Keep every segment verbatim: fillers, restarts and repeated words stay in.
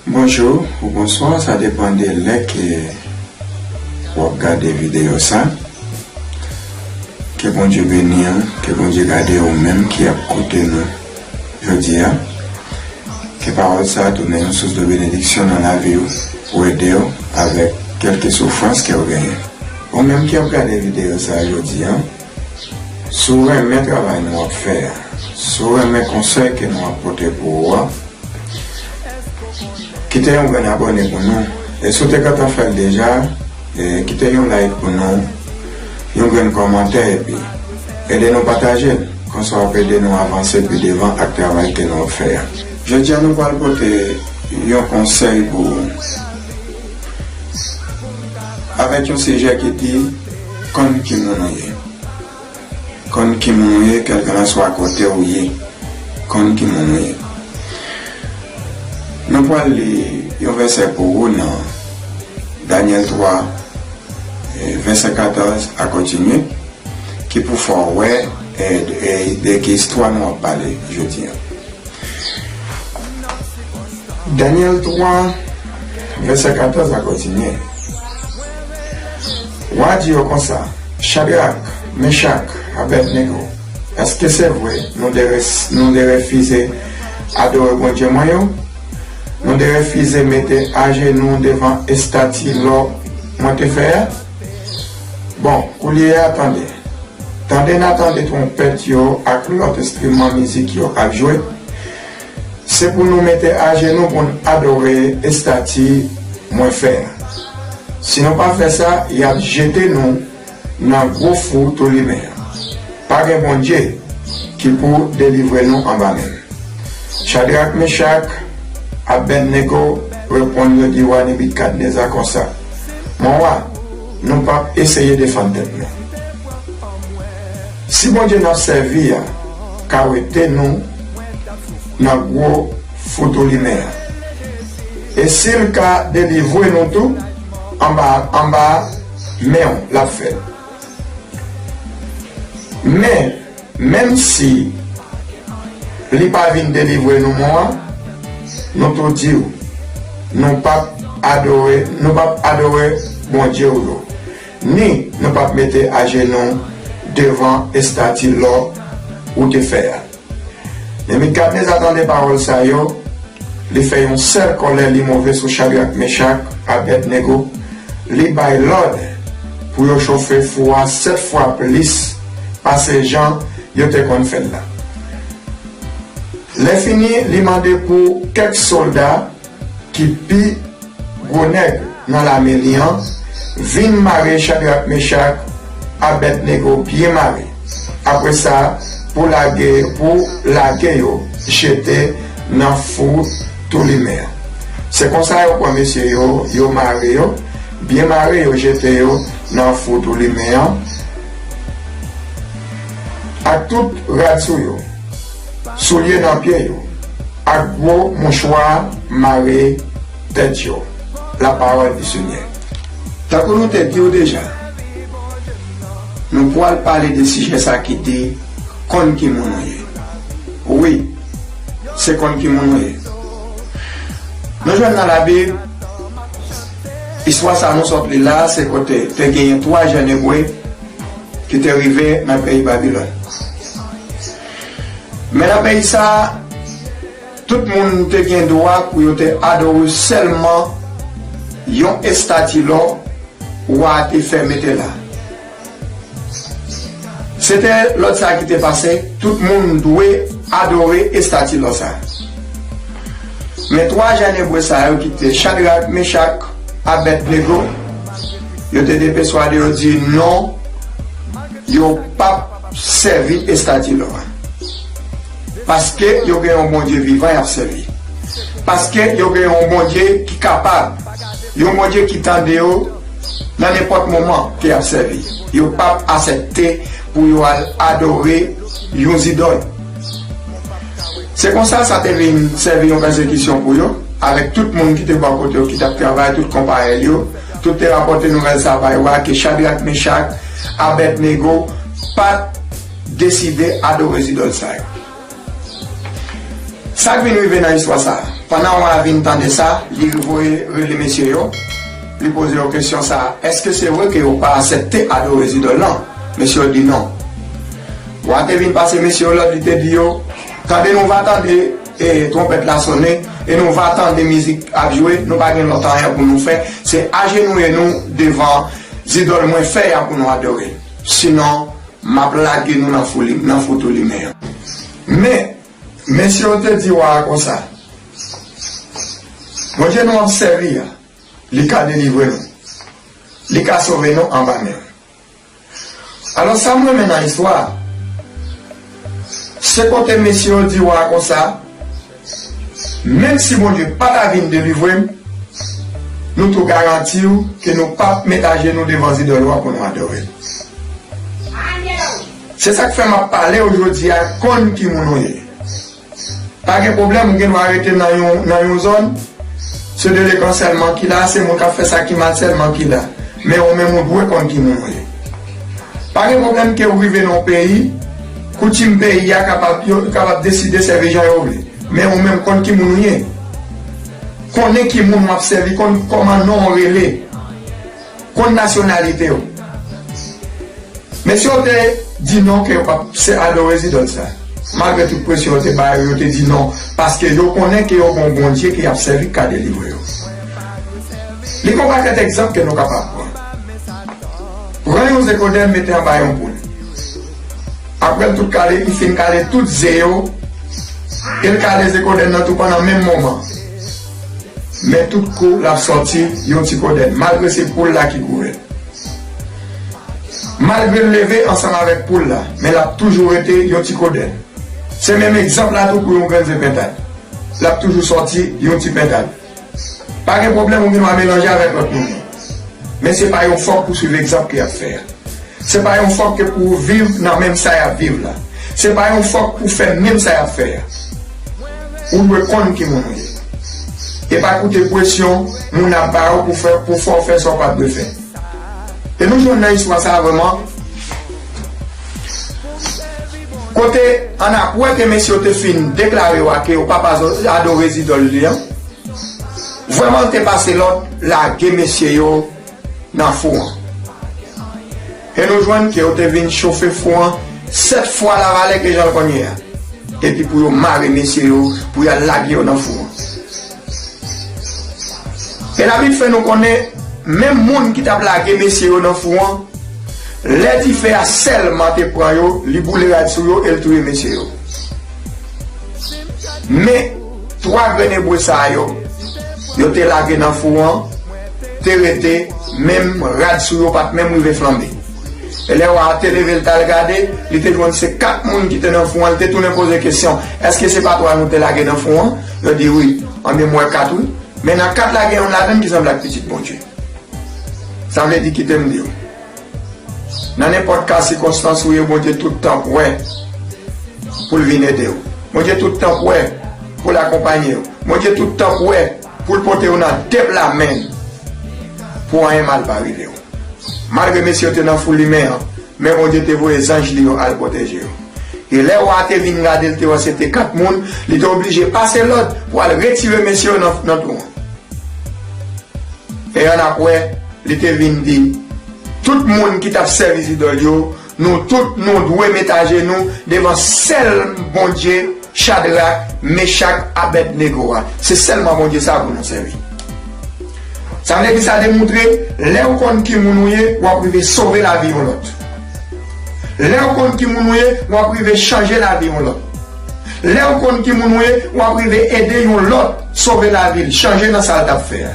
Bonjou ou bonswa, sa depann de lè ke w ap gade videyo sa. Ke Bondye beni w, ke Bondye gade ou menm ki ap koute nou jodi a. Ke pawòl sa a tounen yon sous de benediksyon nan lavi w, pou ede w avèk kèlke soufrans ke w genyen. Ou menm ki ap gade videyo sa a jodi a, si w renmen travay nou ap fè a, si w renmen konsèy ke nou ap pote pou ou a, kite yon grenn abòne pou nou. E si w te gentan fè l deja, e kite yon like pou nou, yon grenn kòmantè, epi ede nou pataje l. Konsa w ap ede nou avanse pi devan ak travay ke nou ap fè a. Jodi a, nou pral pote yon konsèy pou ou avèk yon sijè ki di, konn ki moun ou ye. Konn ki moun ou ye, kèlkelanswa kote ou ye. Konn ki moun ou ye. Nou pral li yon vèsè pou ou nan Danyèl twa, eh, vèsè katòz a kontinye, ki pou fè w wè, eh, eh, de ki istwa nou ap pale jodi a. Danyèl twa, vèsè katòz a kontinye. Wa a di yo konsa, Chadrak, Mechak, Abèdnego, èske se vre nou te res-, nou te refize adore bondye mwen yo? Nou te refize mete ajenou devan estati lò mwen te fè a? Bon, koulye a, tande. Tande n a tande twonpèt yo ak lòt enstriman mizik yo ap jwe. Se pou nou mete ajenou pou n adore estati mwen fè a. Si nou pa fè sa, y ap jete nou nan gwo fou tou limen an. Pa gen Bondye ki pou delivre nou anba men m. Chadrak, Mechak, Abèdnego reponn, yo di wa Nebikadneza konsa, Mon wa, nou p ap eseye defann tèt nou. Si Bondye n ap sèvi a ka wete nou nan gwo fou tou limen an, e si l ka delivre nou tou anba, anba men w, l ap fè l. Men, menm si li pa vin delivre nou, mon wa, nou tou di w, nou p ap adore, nou p ap adore bondye w yo, ni nou p ap mete ajenou devan estati lò ou te fè a. Nebikadneza tande pawòl sa yo, li fè yon sèl kòlè li move sou Chadrak, Mechak, Abèdnego, li bay lòd pou yo chofe fou a sèt fwa plis pase jan yo te konn fè l la. Lèfini, li mande pou kèk sòlda ki pi gwo nèg nan lame li an vin mare Chadrak, Mechak, Abèdnego byen mare. Apre sa, pou lage, pou lage yo jete nan fou tou limen an. Se konsa yo pran mesye yo, yo mare yo, byen mare, yo jete yo nan fou tou limen an, ak tout rad sou yo, soulye nan pye yo, ak gwo mouchwa mare tèt yo. La parole du Seigneur. Tankou nou te di w deja, nou pral pale de sijè sa ki di, konn ki moun ou ye. Wi, se konn ki moun ou ye. Nou jwenn nan Labib, istwa sa nou sot li la, se kote te genyen twa jèn ebre ki te rive nan peyi Babilòn. Men nan peyi sa, tout moun te gen dwa pou yo te adore sèlman yon estati lò wa a te fè mete la. Se te lòd sa ki te pase, tout moun dwe adore estati lò sa. Men twa jèn ebre sa yo ki te Chadrak, Mechak, Abèdnego, yo te depèswade, yo di non, yo p ap sèvi estati lò a. Paske yo gen yon Bondye vivan y ap sèvi. Paske yo gen yon Bondye ki kapab, yon Bondye ki tande yo nan nenpòt moman ke y ap sèvi. Yo p ap aksepte pou yo al adore yon zidòl. Se konsa sa te vin sèvi yon pèsekisyon pou yo, avèk tout moun ki te bò kote yo, ki t ap travay, tout konpayèl yo, tout te rapòte nouvèl sa bay wa ke Chadrak, Mechak, Abèdnego pa t deside adore zidòl sa yo. Sa k vin rive nan istwa sa a? Pandan wa a vin tande sa, li voye rele mesye yo, li poze yo kesyon sa, èske se vre ke yo pa aksepte adore zidòl lan? Mesye yo di non. Wa a te vin pase mesye yo lòd, li te di yo, tande, nou va tande e twonpèt la sonnen, e nou va tande mizik ap jwe, nou pa gen lòt anyen pou nou fè, se ajenouye nou devan zidòl mwen fè a pou nou adore. Sinon, m ap lage nou nan fou li, nan foutou limen an. Men, mesye yo te di wa a konsa, Bondye nou ap sèvi a, li ka delivre nou. Li ka sove nou anba men. Alò, sa m renmen nan istwa a, se kote mesye yo di wa a konsa, menm si Bondye pa ta vin delivre m, nou tou garanti w ke nou p ap met ajenou devan zidòl ou a pou nou adore l. Se sa k fè m ap pale w jodi a, konn ki moun ou ye. Pa gen pwoblèm, ou gen dwa rete nan yon, nan yon zòn. Se delenkan sèlman ki la, se moun k ap fè sa ki mal sèlman ki la. Men ou menm ou dwe konn ki moun ou ye. Pa gen pwoblèm ke ou rive nan yon peyi, koutim peyi a kapab, yo kapab deside sèvi jan yo vle. Men ou menm konn ki moun ou ye. Konnen ki moun w ap sèvi, konn kòman non w rele. Konn nasyonalite w. Mesye yo te di non ke yo p ap se adore zidòl sa. Malgre tout presyon yo te ba yo, yo te di non, paske yo konnen ke yo gon Bondye ke y ap sèvi k ka delivre yo. Li gon pakèt egzanp ke nou kapab pran. Pran yon ze kodèn, mete anba yon poul. Apre l tout kale, li fin kale tout ze yo, e l kale ze kodèn nan tou pandan menm moman. Men tout kou, l ap sòti yon ti kodèn, malgre se poul la ki kouvè l. Malgre l leve ansanm avèk poul la, men l ap toujou rete yon ti kodèn. Se menm egzanp la tou pou yon grenn ze pentad. L ap toujou sòti yon ti pentad. Pa gen pwoblèm, ou gen dwa melanje avèk lòt moun yo. Men se pa yon fòk pou swiv egzanp ke y ap fè a. Se pa yon fòk ke pou w viv nan menm sa y ap viv la. Se pa yon fòk pou w fè menm sa y ap fè a. Ou dwe konn ki moun ou ye. E pa koute presyon moun ap ba ou pou fè, pou fè w fè sa w pa t dwe fè. E nou jwenn nan istwa sa a vrèman, kote ann ap wè ke mesye yo te fin deklare w a ke yo p ap azo-, adore zidòl li an, vrèman l te pase lòd lage mesye yo nan fou an. E nou jwenn ke yo te vin chofe fou an sèt fwa lavalè ke jan l konn ye a. Epi pou yo mare mesye yo, pou y al lage yo nan fou an. E Labib fè nou konnen, menm moun ki t ap lage mesye yo nan fou an, lè dife a sèlman te pran yo, li boule rad sou yo e l touye mesye yo. Men, twa grenn Ebre sa yo, yo te lage nan fou an, te rete, menm rad sou yo pa t menm rive flanbe. E lè wa a te leve l t al gade, li te jwenn se kat moun ki te nan fou an, li te tounen poze kesyon, èske se pa twa nou te lage nan fou an? Yo di wi. Anben, m wè kat wi. Men nan kat la, gen youn ladann ki sanble ak pitit Bondye. Sa vle di, kite m di w. Nan nenpòt ka sikonstans ou ye, Bondye tout tan prè pou l vin ede w. Bondye tout tan prè pou l akonpanye w. Bondye tout tan prè pou l pote w nan de bra men l pou anyen mal pa rive w. Malgre mesye yo te nan fou limen an, men Bondye te voye zanj li yo al pwoteje yo. E lè wa a te vin gade, l te wè se te kat moun, li te oblije pase lòd pou al retire mesye yo nan, nan twou an. E annapre, li te vin di, tout moun ki t ap sèvi zidòl yo, nou tout nou dwe met ajenou devan sèl Bondye Chadrak, Mechak, Abèdnego a. Se sèlman Bondye sa pou nou sèvi. Sa vle di sa demontre, lè w konn ki moun ou ye, w ap rive sove lavi yon lòt. Lè w konn ki moun ou ye, w ap rive chanje lavi yon lòt. Lè w konn ki moun ou ye, w ap rive ede yon lòt sove lavi l, chanje nan sa l t ap fè a.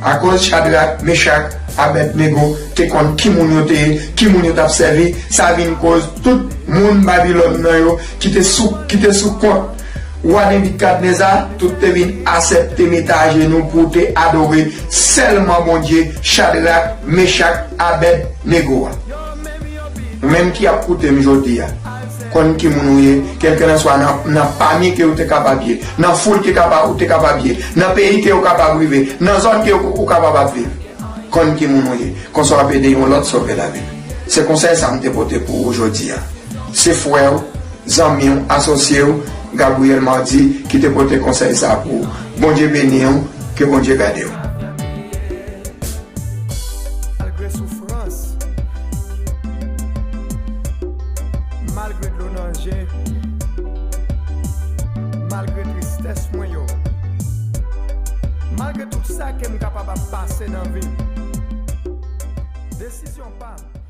Akoz Chadrak, Mechak, Abèdnego te konn ki moun yo te ye, ki moun yo t ap sèvi, sa vin koz tout moun Babilòn nan yo ki te sou, ki te sou kont wa Nebikadneza, tout te vin aksepte mete ajenou pou te adore sèlman Bondye Chadrak, Mechak, Abèdnego a. Ou menm ki ap koute m jodi a, konn ki moun ou ye, kèlkelanswa nan, nan pami ke ou te kapab ye, nan foul ke kapab, ou te kapab ye, nan peyi ke ou kapab rive, nan zòn ke ou, ou kapab ap viv. Konn ki moun ou ye, konsa w ap ede yon lòt sove lavi l. Se konsèy sa m te pote pou ou jodi a. Se frè w, zanmi w, asosye w, Gabriel Mardy, ki te pote konsèy sa pou ou. Bondye beni w, ke Bondye gade w. Malgre soufrans, malgre dlo nan je, malgre tristès mwen yo, malgre tout sa ke m kapab ap pase nan vi m, desizyon pa m